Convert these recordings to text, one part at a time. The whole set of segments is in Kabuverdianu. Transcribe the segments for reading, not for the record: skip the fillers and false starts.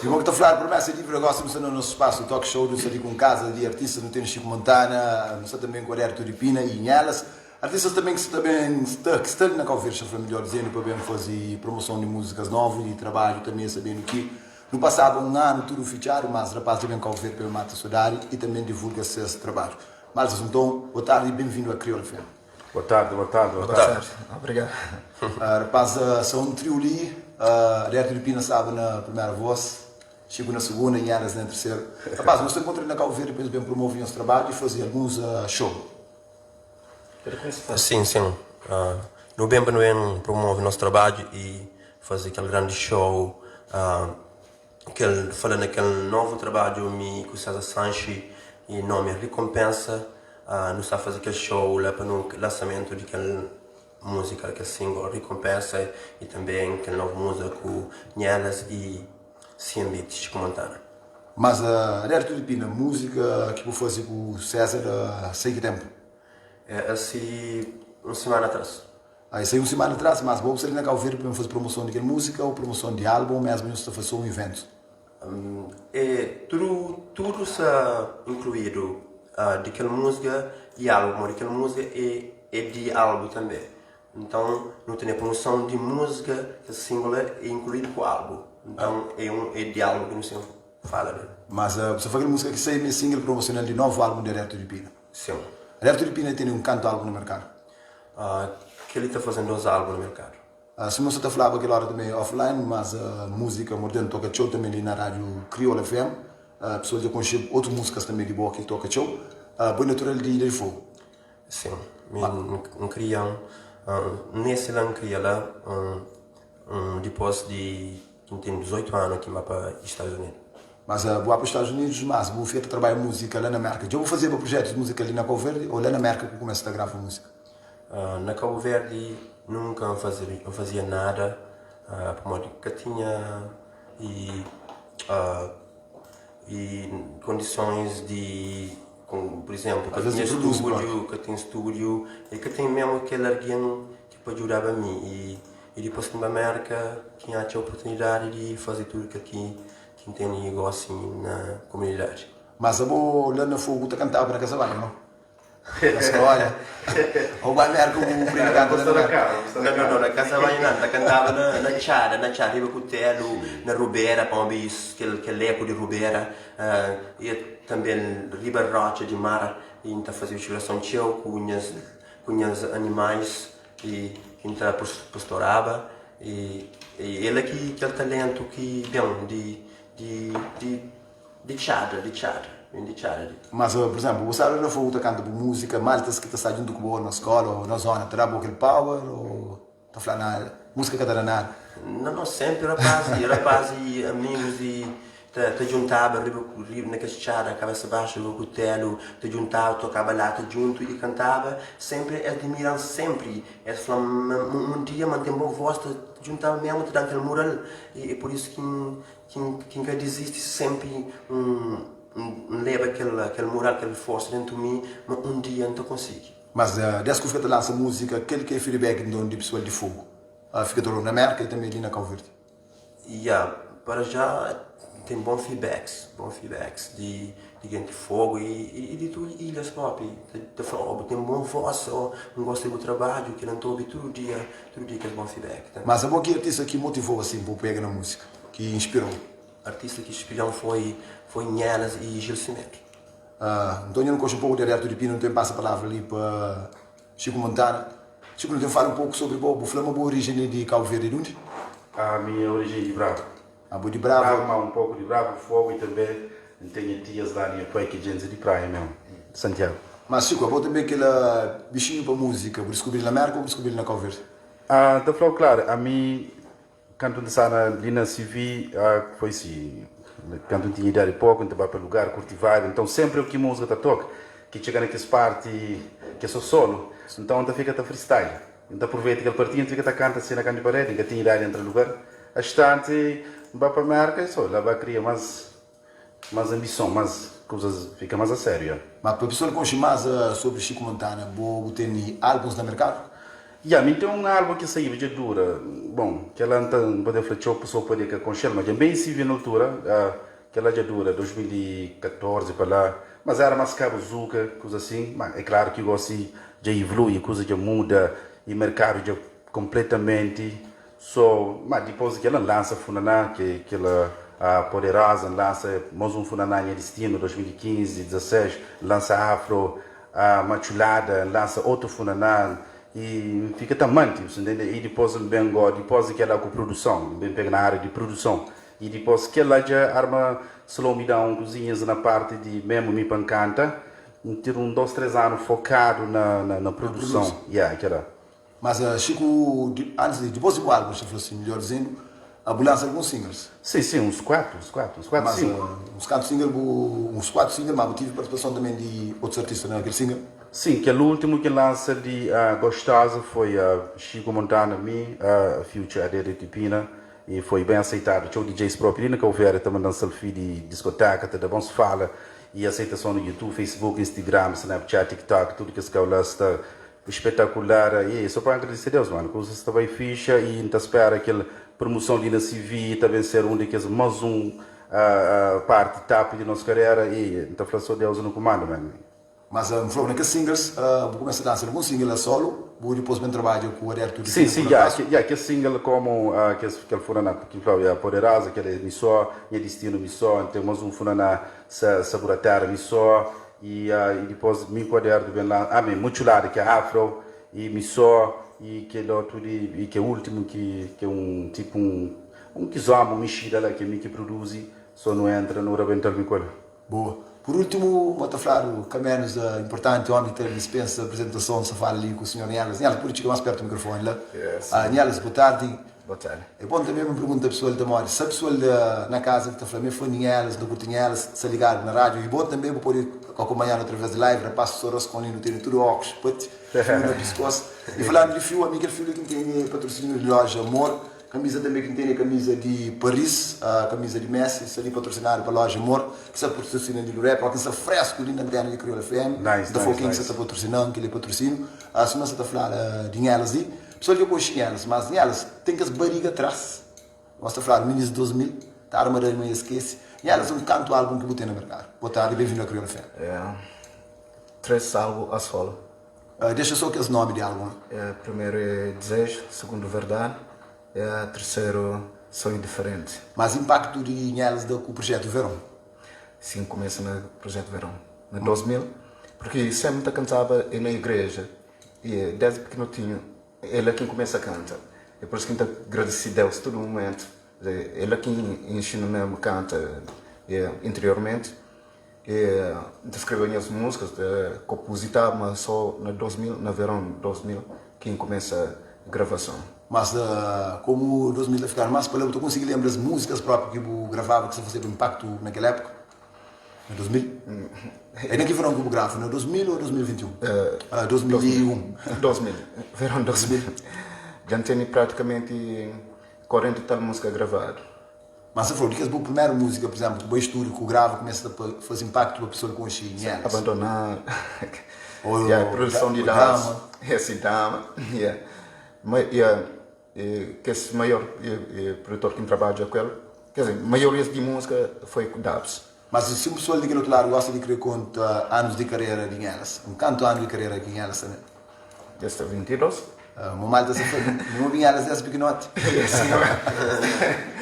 Igual ki ta fladu promesa é dívida Gosi nu sta na nosu spasu Talk Show Nu sta li ku un kaza di artistas Nu tene Chico Montana Nu sta tanben ku Adérito di Pina y Nhelas Artistas tanben ki sta ben sta ki sta li na Cabo Verde Xa fla midjor dizendu pa ben fazi promoson di múzikas novu y di trabadju tanbe sabendu ki nu pasaba un anu tudu fitxadu mas rapaz dja ben Cabo Verde pa ben mata sodadi y tanben divulga ses trabadju Maltas nton boa tardi y ben-vindu a Kriol FM. Boa tarde, boa tarde, boa tarde. Obrigado. Rapaz, sa un trio li, Adérito di Pina staba na primera voz, Chico na segunda e Nhelas na terceira. Rapaz, nhos ta encontra li na Cabo Verde pa nhos ben promove nhos trabadju e faze alguns show. Sim, sim. Nu ben pa nu ben promove nos trabadju e faze kel grandi show kel fala na kel novu trabadju mi ku César Sanchi e nomi Recompensa. Nu sta faze kel show la pa nu lansamentu di kel múzika, kel single Recompensa i tanbe kel novu múzika ku Nhelas i CMB, Chico Montana. Mas Adérito di Pina, múzika ki bu faze ku César sai ki ténpu? É asi un simana atras. Ah, e sai un simana atras, mas bo bu sta li na Cabo Verde pa ben faze promoson di kel múzika ou promoson di álbum ou mesmu nhos sta faze só un iventu? É tudu tudu sta inkluídu di kel múzika i álbum, pamodi kel múzika é é di álbum tanbê. Nton nu tene promoson di múzika, kel single la é inkluídu ku álbum. Nton é un é di álbum ki nu sta fala del. Mas bu sta fla kel múzika ki sai ma é single promosional di novu álbum di Adérito di Pina? Sin. Adérito di Pina tene un kantu álbum na merkadu? Kel-li ta faze dos álbum na merkadu. Sima nsa ta flaba kel ora tanbe offline, mas múzika modernu toka txeu tanbe li na rádiu Kriola FM. Pesoas dja konxe otus múzikas tanbe di bo ki toka txeu. Bo é natural di Ilha di Fogu? Sin, mi N kria, N nase la, N kria la, dipôs di N ten 18 anu ki N ba pa Estados Unidos. Mas bu ba pa Estados Unidos, mas bu fika ta trabadja múzika la na Mérka. Dja bu fazeba projetus muzikal li na Kau Verdi ô la na Mérka ku kumesa ta grava múzika? Na Cabo Verde nunka N fazia nada pamodi ka tinha i kondisons di pur izemplu ka tinha stúdiu ka tinha stúdiu i ka tinha mesmu kel algen ki pa djudaba mi i dipôs ki N ba Merka ki N atxa oportunidadi di faze tudu kel ki N tene gosi na komunidadi. Mas abo la na Fogo ta kantaba na Casablanca, no? Na skola. Ou ba Merka bu prende kanta la na Merka? Não, não, não, na casa banho não, ta cantaba na, na txada, na txada, riba kutelu, na rubera, pa obi kel, kel eku di rubera, uh, e tanbe riba rotxa di mar, e N ta fazia oscilason txeu ku nhas, ku nhas animais, e ki N ta pastoraba, e, e la ki kel talentu ki ben di, di, di. Di txada, di txada, ben di txada di. Mas, pur izénplu, bu sta la na Fogu ta kanta bu múzika, maltas ki ta sta djuntu ku bo na skóla ô na zóna ta da bo kel power ô ta fla nada, múzika ka ta da nada? Não, não, sénpri rapaz i rapaz i amigus i ta ta djuntaba riba riba na kes txada kabésa baxu riba kutelu ta djuntaba tokaba lata djuntu i kantaba sénpri es dimiran sénpri es fla-m ma un dia ma N ten bon vós ta djuntaba mésmu ta da-m kel mural i é pur isu ki N Ki N ka dizisti senpri N leba kel mural, kel forsa dentu mi ma un dia N ta konsigi. Mas des ku fika ta lansa muzika kel ki é feedback nton di pesoal di Fogo? Fika ta ola na Merka i tanbe li na Kau Verdi? Ya, para já ten bon feedbacks, bon feedbacks di genti Fogo i di tudu ilhas propi ta fla oh bu ten bon vos, oh N gosta di bu trabadju, kila N ta obi tudu dia, tudu dia kes bon feedback. Mas abo ki artista ki motivou asin pa bu pega na muzika? Ki inspirou? Artista ki inspiram foi foi Nhelas e Gil Cimento. Ah, nton nha nu konxe un poku di Alberto di Pina, nu ten pasa palavra li pa Chico Montana. Chico, nu ten fala un poku sobri bo, bu fla ma bu orijen é di Cabo Verde, di undi? Ah, minha origem é di Brava. Ah, bo di Brava. Brava, ma un poku di Brava, Fogo e tanbe N ten nha tias la, nha pai ki é djenti di Praia mesmu, di Santiago. Mas Chico, abo tanbe kel bixinhu pa muzika, bu diskubri-l na Merka ou bu diskubri-l na Cabo Verde? Ah, N ta fla-u klaru, ami Kantu N ta na li na CV, foi si, kantu N tinha idadi poku, N ta ba pa lugar kurti vibe, nton senpri o ki musika ta toka, ki txiga na kes parti ki é so solu, nton N ta fika ta freestyle, N ta apruveita kel partinha, N ta fika ta kanta si na kantu di paredi, N ka tinha idadi entra lugar, astanti N ba pa Merka, e so la ba kria mas Mas ambison, mas kuzas fika mas a sériu, ya. Ma pa pessoal konxe mas sobri Chico Montana, bo bu tene álbuns na merkadu? Ya, mi ten un álbum ki saíba dja dura, bon, kel-la N ta, N pode fla txeu pesoa pode ka konxe-l, ma dja N ben CV na altura, kel-la dja dura, 2014 pa la, mas éra más kabuzuka, kuza asin, ma é klaru ki gósi dja ivlui, kuza dja muda i merkadu dja konpletamenti so, ma dipôs di kel-la N lansa Funaná, ki é kel Poderosa, N lansa más un Funaná, Nha Distinu, 2015, 16, N lansa Afro, Matxulada, N lansa otu Funaná i N fika ta manti, bu sta ntende? I dipôs N ben go, dipôs di kel-la ku produson, N ben pega na ária di produson i dipôs kel-la dja arma slow me down kuzinhas na parti di memu mi pa N kanta, N tira un dos, três anu fokadu na na produson, yeah, kel-la. Mas Chico, antes di, dipôs di bu álbum, sta fla si, melhor dizendo, bu lansa alguns singles. Sim, sim, uns 4, uns 4, uns 4, Mas 5. uns kantu single bu, uns 4 single, ma bu tive partisipason também di otus artista na kel single? Sim, kel último ki lansa di Gostosa foi Chico Montana, mi, Future Adele di Pina e foi bem aceitado. Txeu DJs próprio li na Cabo Verde ta manda-m selfie di diskoteka, ta da bons fala e aceitason no YouTube, Facebook, Instagram, Snapchat, TikTok, tudu kes kau la sta Espetacular e so pa agradece Deus mano kuzas sta bai fixa e nta spera kel promoção li na CV ta ben ser um di kes mas um parte tap di nos carreira e nta fla so Deus no comando man. Mas N fla-u na kes singles bu kumesa dansa algun single a solo bu dipos ben trabadja ku Adelto di Sim Pina sim por ya akasu? ya kes single como kes kel funana ki N fla-u ya Poderosa kel é mi so nha distino mi so N ten mas um funana sa sabura terra mi so E e dipos mi ku Aderdo ben la ah mi Mutxulada ki é afro e mi so e kel otu li e ke ultimu ki ke un tipu un un kizomba un mexida la ke mi ki produzi so nu entra nu rabental mi ku el. Boa. Por ultimu bo ta fladu ka menus importanti omi ta dispensa apresentason sa fala li ku sinhor Nhelas. Nhelas pudi txiga mas pertu mikrofoni la. Nhelas bo tardi. Boa tarde. É bom também un pergunta pessoal ta modi sa pessoal na casa ki ta fla mi é fã di Nhelas, nta curti Nhelas, sa ligado na rádio e bo também bu pode acompanhar através di live, rapaz só responde nu tene tudo óculos, pati, fio na pescoço. E falando di fio, ami kel fio li ki ntene é patrocínio di loja Amor, camisa também ki ntene é camisa di Paris, camisa di Messi, sta li patrocinado pa loja Amor, ki sta patrocinando di Lurep, ó ki sta fresco li na antena di Crioula FM, Nice, nta fla nice, ken ki sta nice. ta patrocinando, kel é patrocínio, suma sta ta fla di Nhelas li. Pessoal dja konxe nhelas, mas nhelas ten kes bariga tras. Nós ta fladu minis 2000, ta arma da ma eskese. Nhelas un kantu album ki bu ten na merkadu. Boa tardi, benvindu a Crioula FM. É, 3 álbum a solo. Dexa só kes nomi di álbum la. É, primeiro é Desejo, segundo Verdade, e terceiro Sonho Diferente. Mas impacto di nhelas da ku projeto Verão? Sim, começa na projeto Verão, na 2000, porque sempre ta cantaba na igreja. E desdi pikinotinhu el é kin kumesa kanta. É pur isu ki N ta gradisi Deus tudu mumentu. El é kin inxina mesmu kanta interiormenti. E N ta skrebe nhas múzikas, kopuzitaba, ma só na 2000, na veron 2000 ki N kumesa gravason. Mas komu 2000 ta fikadu más pa la, bu ta konsigi lenbra es múzikas própi ki bu gravaba ki sta fazeba inpaktu na kel épuka? Na 2000? É na ki verão ki bu grava? Na 2000 ou 2021? Ah, 2001. 2000. Verão 2000. Dja N tene praticamente 40 e tal música gravadu. Mas você falou, di kes bu primeru música, por exemplo, ku bai estúdio, ku grava, kumesa ta faze impacto pa pessoa konxe nhelas. Abandonado. Ou, Yeah, produção de ou Dama. Dama. Yeah, sim, Dama. Yeah. Ma, yeah, kes maior produtor ki N trabadja ku el, Quer dizer, maioria di música foi ku Dubs. Mas si un pessoal di kel otu ladu gosta di kre konta anus di karera di Nhelas, un kantu anu di karera ki Nhelas sta nel? Dja sta 22. Mo mal ta sa fla, mi obi Nhelas des pikinote.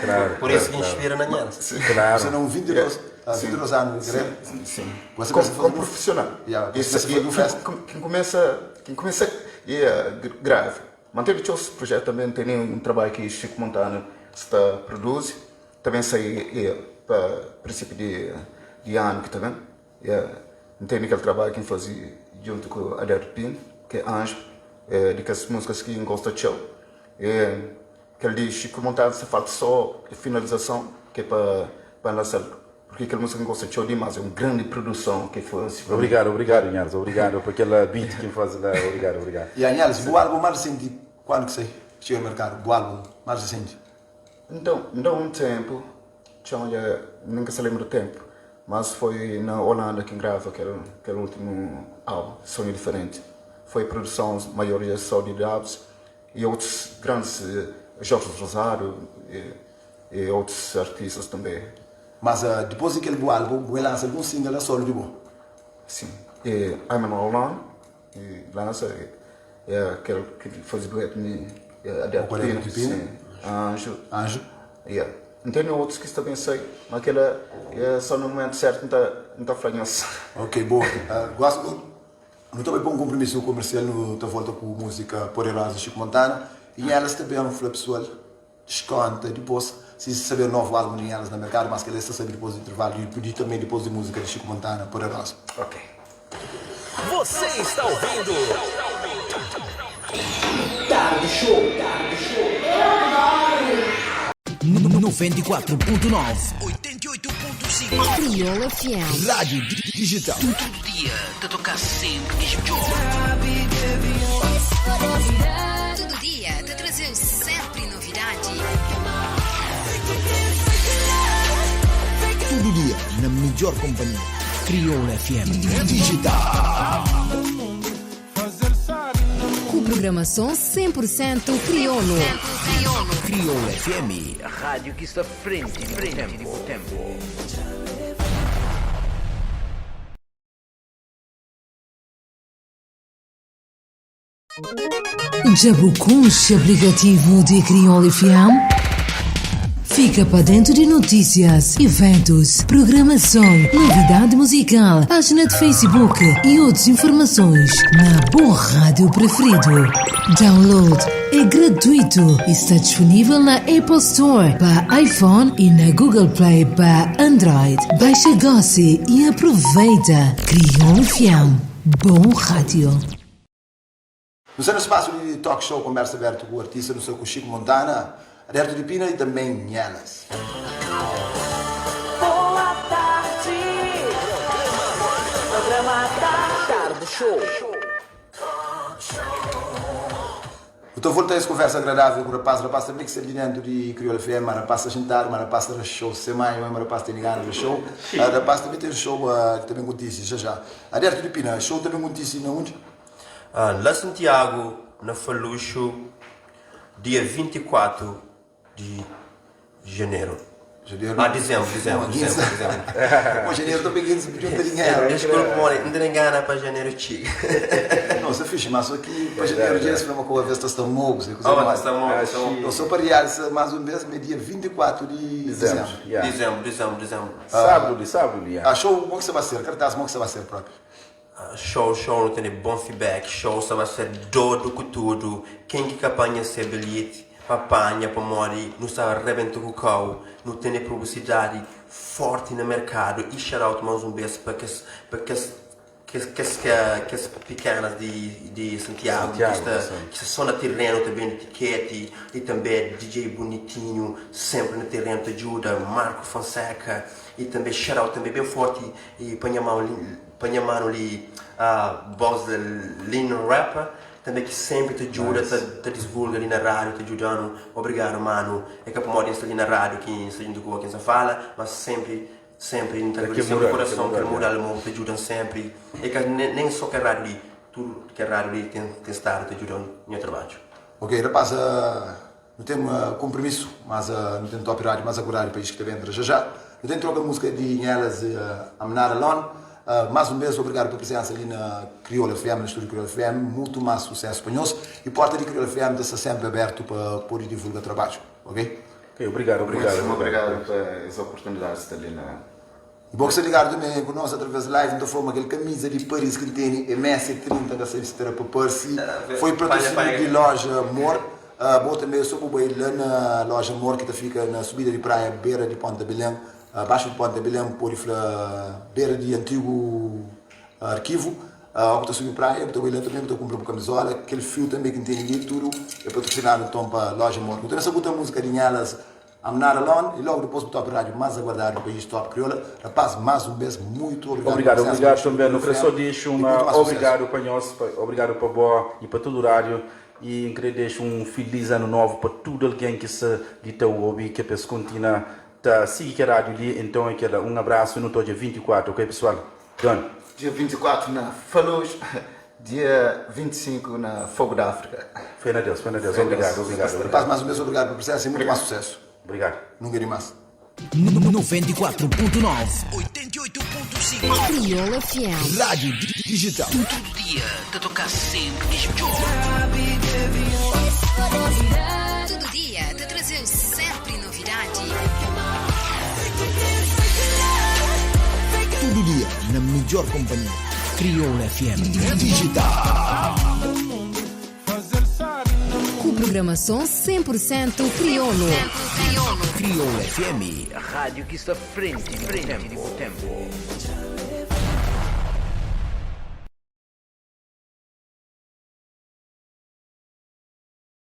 Claro, Por isso que inspira na Nhelas. Claro. Você não 22, 22 anos de carreira? Sim. Você Como, começa a como fazer profissional. Yeah, você Isso, começa a fazer e um festa. Quem começa, quem começa yeah, grave. Manteve txeu projeto também, tem um trabalho que Chico Montana sta produzi, também sai e pa princípio di di ano ki ta ben. E N tene kel trabalho ki N fazi djuntu ku Adelto Pino, ki é Anjo, é di kes músicas ki N gosta txeu. E kel di Chico Montana sta falta só finalizason ki é pa pa N lansa-l. Porque kel música N gosta txeu dimas, é un grandi produson ki faze pa mi. Obrigado, obrigado Nhelas, obrigado pa kel beat ki N faze la, obrigado, obrigado. Ya Nhelas, bu álbum más recente quando ki sai? Txega mercado, bu álbum más recente? Então, N da un tempu, txeu dja nen ka sa lembra tempu, mas foi na Holanda ki N grava kel kel últimu álbum, Sonho Diferente. Foi produson maioria só di Dubs. E otus grandis Jorge Rosário e otus artistas tanbe. Mas dipôs di kel bu álbum, bu lansa algun single a solo di bo? Sim, e I'm Not Alone e lansa e kel ki faze dueto mi e Adérito Pina, sim, Anjo. Anjo. Yeah. N tene otus ki sta ben sai, ma kela é só na momentu sertu N ta fla nhos. Ok, boa. Gosi nu ta bai pa un konpromisu komersial, nu ta volta ku múzika Poderosa Chico Montana i elas ta ben fla pesoal deskonta dipôs si saber novu álbum di elas na merkadu, mas kela es ta sabe dipôs di intervalu i pudi tanbe dipôs di múzika di Chico Montana Poderosa. Ok. Você está ouvindo Tarde Show. Tarde Show. 94.9 88.5 Crioula FM. Rádio Digital. Tudu dia ta toka sempri di midjor. Tudu dia ta traze-u sempri novidadi. Tudu dia na midjor konpanhia. Crioula FM. Digital. Ku programason 100% kriolu. Crioula FM, rádio ki sta frenti di bu tempu. Dja bu konxe aplikativu di Kriol FM? Fika pa dentu di notísias, iventus, programason, novidadi muzikal, pájina di Facebook i otus informasons na bu rádiu preferidu. Download é gratuitu i sta disponível na Apple Store pa iPhone i na Google Play pa Android. Baixa gósi i aproveita! Kriol FM, bon rádiu! Nu sta na spasu di talk show Konbersa Abertu ku Artista, nu sta ku Chico Montana, Aderto di Pina y tanben Nhelas. Boa tarde, programa Tarde Show. Nu ta volta es konversa agradável ku rapaz, rapaz tanbe ki sta li dentu di Kriol FM, ma rapaz sta xintadu, ma rapaz sta da show se mai, ma rapaz tene gana da show, rapaz tanbe ten show ki ta ben kontise já já. Aderto di Pina, show ta ben kontise na undi? La Santiago, na Faluxo, dia 24 di janeru. Janeru? Ah, dizembru, dizembru, dizembru, dizembru. Bom, janeru ta pega esse período de dinheiro. Desculpa, mano, não tem gana para janeiro chica. Não, você fixe, mas só que para janeiro já se uma coisa está está mogo, você Oh, está mogo, está mogo. Eu sou para real, mais um mês, dia 24 de dezembro. Yeah. Dezembro, dezembro, dezembro. Sábado, de sábado, yeah. Ah, show, como que você vai ser? Cartaz, como que você vai ser próprio? Show, show, nu tene bon feedback, show sta ba ser dodu ku tudu, ken ki ka panha se bilheti pa panha pamodi nu sta rebenta ku kau, nu tene publisidadi forti na merkadu i shout out mas un bes pa kes pa kes kes kes kes pikenas di di Santiago ki sta ki sta so na terenu ta bendi tiketi i tanbe DJ Bonitinho sempri na terenu ta djuda, Marco Fonseca i tanbe shout out tanbe ben forti i pa nha mau Pa nha manu li boss da Lino Rapper tanbe ki sempri ta djuda ta ta disvulga li na radio ta djudanu obrigadu manu e ka pamodi N sta li na radio ki N sta djuntu ku bo ki N sta fala mas sempri sempri N ta agradeseu di kurason kel mural mo ta djudan sempri e ka nen so kel radio li tudu kel radio li ten ten stadu ta djudan nha trabadju. Ok rapaz nu tem compromisso mas nu tem top radio mas agora di país ki ta ben entra já já nu tem troca música di nhelas I'm not alone mas um bes obrigado pa presença li na Crioula FM na estúdio Crioula FM mutu mas sucesso pa nhos e porta di Crioula FM ta sta sempre aberto pa pode divulga trabadju ok. Ok obrigado obrigado. Muitíssimo obrigado pa es oportunidade di sta li na E bo ki sta ligadu tanbe ku nos através live, N ta fla ma kel kamiza di Paris ki N tene é Messi 30, N ka sabe si ta da pa parse. Foi patrosínio di loja Amor. Bo tanbe é so bu bai la na loja Amor ki ta fika na subida di praia bera di Ponta Belém, baxu di Ponta Belém, pode fla bera di antigu arkivu. Ó ku ta subi praia bu ta bai la tanbe bu ta kunpra bu kamizola. Kel fiu tanbe ki N tene li tudu é patrosinadu nton pa loja Amor. Nu ta ben sakuta múzika di Nhelas. I'm not alone e logo dipôs bu top rádio más aguardado do país top crioula rapaz más um bes muito obrigado Obrigado, pa presença obrigado no estúdio também. Nu Crioula kre só FM dexa e un muito mais sucesso. obrigado pa nhos, pa, obrigado pa bo e pa tudu rádio. E N kre dexa un feliz ano novo pa tudu algen ki sta li ta obi, ke pa es kontinua ta sigi kel rádio li. Então é kela, un abraço, nu ta odja 24, ok pessoal? Done. Dia 24 na Faluz. Dia 25 na Fogo da África. Fé na Deus, fé na Deus. Obrigado, obrigado, Rapaz, obrigado. mais uma vez obrigado pela presença e muito mais sucesso. Obrigado. Nunca é demais. 94.9 88.5 Crioula FM. Rádio Digital. Todo dia te tocar sempre diz melhor. Todo dia te trazer sempre novidade. Todo dia, na melhor companhia. Crioula FM. Digital. Com programação 100% crioulo. Crioula FM, rádio que está à frente, frente do tempo.